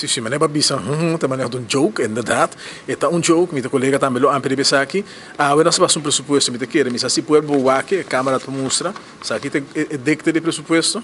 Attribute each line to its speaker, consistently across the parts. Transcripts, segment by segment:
Speaker 1: Si, si, manera bo a bisa, hm, ta manera un joke, inderdaad. E ta un joke, mi ta colega tambe lo amplia riba esaki. Awe nos a pasa un presupuesto, mi ta kere, mi sa si pueblo bo wak, e camera ta mustra. Esaki ta e dikte di presupuesto,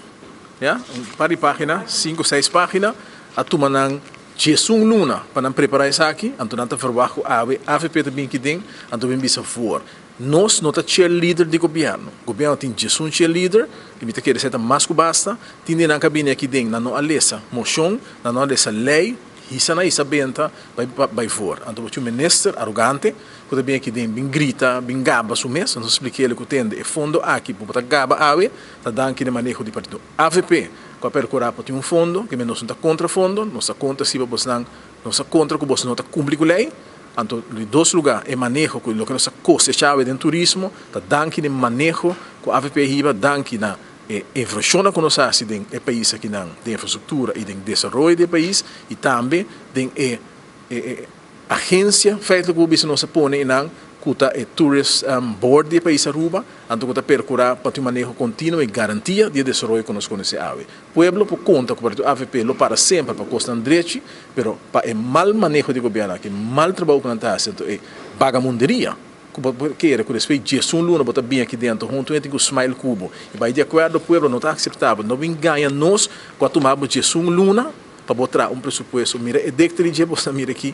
Speaker 1: ya, un par di pagina, cinco, seis pagina, a tuma nan 11 luna pa nan prepara esaki, anto nan ta verwacht cu awe AVP ta bin aki den, anto bin bisa voor. Nos no ta cheerleader di gobierno. Gobierno tin 11 cheerleader, y mi ta kere esey ta mas cu basta. Tin di nan cu a bini aki den, nan no a lesa mocion, nan no a lesa ley, hisa na hisa benta, bay bay voor. Anto bo tin un minister arogante cu ta bini aki den, bin grita, bin gaba su mes. Nos a splica el cu tende e fondo aki bo ta gaba awe, ta danki na maneho di partido AVP cu a percura pa tin un fondo, cu nos no ta contra fondo, nos ta contra si pa bosnan, nos ta contra cu bos no ta cumpli cu ley. Anto, di dos lugar, e maneho cu loke nos a cosecha awe den turismo, ta danki na e maneho cu AVP hiba, danki na e inversionnan cu nos a haci den e pais akinan, den infrastructura y den desaroyo di e pais, y tambe den e agencia feitelijk cu bo bisa nos a pone einan, cu ta e Tourist Board di e pais Aruba, anto cu ta percura pa tin un maneho continuo y garantia di e desaroyo cu nos conoce awe. Pueblo por conta cu partido AVP lo para semper pa cosnan drechi, pero pa e mal maneho di gobierno aki, mal trabou cu nan ta haci, anto e bagamunderia cu bo por kere cu despues 11 luna bo ta bin aki dentro hunto hende cu smile cu bo y bay di acuerdo, pueblo no ta aceptabel. No bin gaña nos cu a tuma bo 11 luna pa bo traha un presupuesto. Mira e dicte di dje bo ta mira aki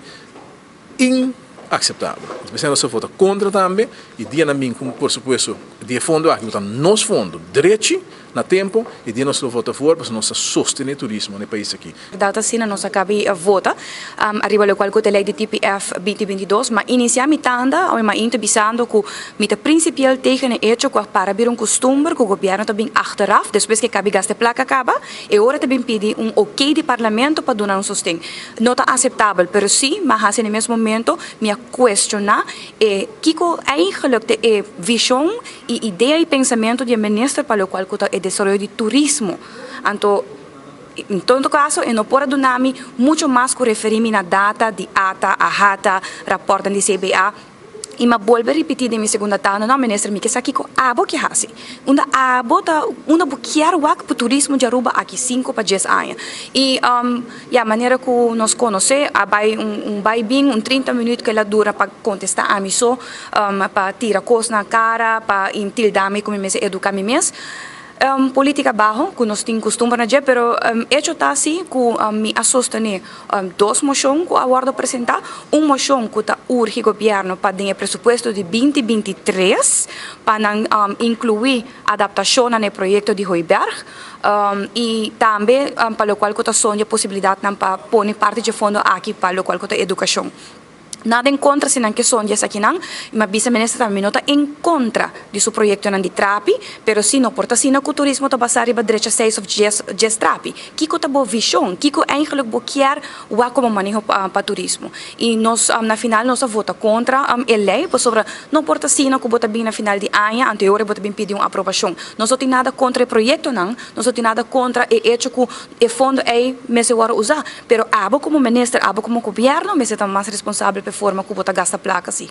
Speaker 1: inaceptabel. Esei nos a vota contra tambe y dia nan bin cu por supuesto di e fondo aki cu ta nos fondo drechi na tempo y dia nos lo vota voor pasobra nos ta sostene turismo na e pais aki.
Speaker 2: Dat asina nos a cabi vota ariba locual cu ta ley di TPF 2022, ma inicia mi tanda awe mainta bisando cu mi ta principial tegen e hecho cu a para bira un custumber cu gobierno ta bin achteraf despues cu e cabi gasta e placa caba e ora ta bin pidi un ok di parlamento pa duna un sosten. No ta aceptabel, pero si mi a haci na e mes momento mi a cuestiona e kico eigenlijk ta e vision y idea y pensamento di e minister pa locual cu ta e desaroyo di turismo. Anto en todo caso e no por a duna mi mucho mas cu referi mi na data di ata, ahata, raportnan di CBA. Y mi a bolbe ripiti den mi segunda tanda, no minister mi ke sa kico abo ke haci. Unda abo ta, unda bo kier wak pa turismo di Aruba aki 5 pa 10 aña. Y ya manera cu nos conoce a bay un bay bin un 30 minuut cu el a dura pa contesta ami so, pa tira cos na cara, pa tilda mi cu mi mester educa mi mes. Politica baho cu nos tin custumber na dje, pero hecho ta si cu mi a sostene dos mocion cu a wordo presenta, un mocion cu ta urgi gobierno pa den e presupuesto di 2023 pa nan inclui adaptacionnan na e proyecto di Hooiberg y tambe pa locual cu ta sondia posibilidadnan pa pone parti dje fondo aki pa locual cu ta educacion. Nada en contra si nan ke son di esakinan, y mi a bisa minister tambe mi no ta en contra di su proyectonan di trapi, pero si no por ta asina cu turismo ta basa riba drecha seis of 10 trapi. Kico ta bo vision? Kico eigenlijk bo kier wak como maneho pa turismo? Y nos na final nos a vota contra e ley pasobra no por ta asina cu bo ta bin na final di aña anto e ora bo ta bin pidi un aprobacion. Nos no tin nada contra e proyectonan, nos no tin nada contra e hecho cu e fondo ey mester worde usa, pero abo como minister, abo como gobierno mester ta mas responsabel pa e forma cu bo ta gasta placa si.